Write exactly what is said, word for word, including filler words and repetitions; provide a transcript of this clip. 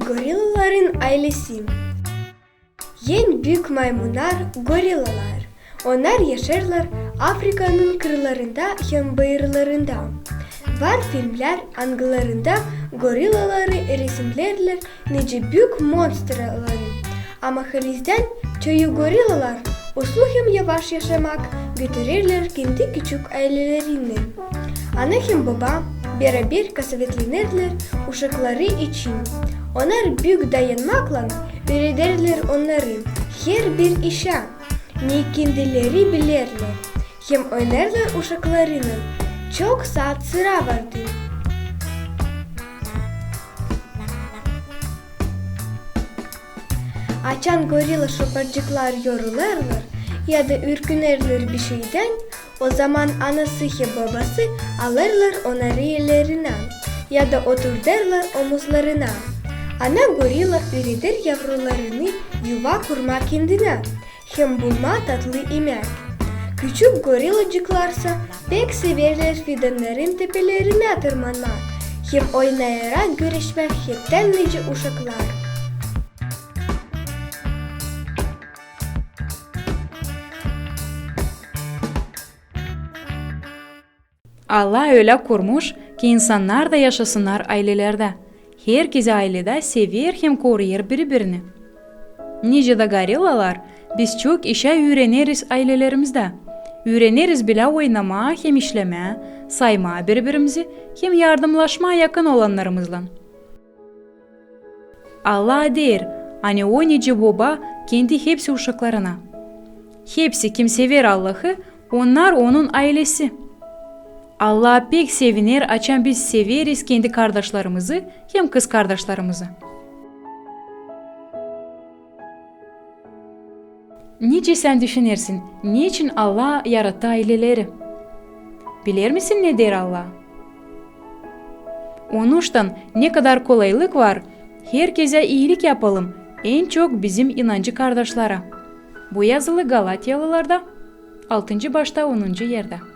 Gorillaların aylesi. En büük maymunnar gorillalar. Onnar yaşêêrlar Afrikanın kırlarında hem bayırlarında. Var filmlär, angılarında gorillaları resimneerlär nicä büük monstraları. Ama halizdän çoyu gorillalar uslu hem yavaş yaşamak götürerlär kendi küçük aylelerinnän. Ana hem boba beraber kasavetlenerlär uşakları için. Onnar büük dayanmaklan üürederlär onnarı herbir işä, ne kendileri bilerlär, hem oynêêrlar uşaklarınnan çok saat sıra vardı. Açan gorilla şoparcıklar yorulêrlar ya da ürkünerlär bişeydän, o zaman anası hem bobası alêrlar onnarı ellerinä ya da oturdêrlar omuzlarına. Ana gorilla üüreder yavrularını yuva kurmaa kendinä hem bulmaa tatlı imäk. Küçük gorillacıklarsa pek severlär fidannarın tepelerinä tırmanmaa hem oynayarak güreşmää heptän nicä uşaklar. Allah ölä kurmuş, ki insannar da yaşasınnar aylelerdä. Herkezi ayledä sever hem koruyêr biri-birini. Nicä dä gorillalar, biz çok işä üüreneriz aylelerimizdä. Üüreneriz bilä oynamaa hem işlemää, saymaa biri-birimizi hem yardımlaşmaa yakın olannarımızlan. Allah deer, ani O nicä boba kendi hepsi uşaklarına. Hepsi, kim sever Allahı, onnar Onun aylesi. Allah pek seviner, açan biz severiz kendi kardaşlarımızı hem kızkardaşlarımızı. Nicä sän düşünersin, neçin Allah yarattı ayleleri? Biler misin, ne deer Allah? Onuştan ne kadar kolaylık var, herkezä iilik yapalım, en çok bizim inancı kardaşlara. Bu yazılı Galatiyalılarda, altıncı başta, onuncu erdä.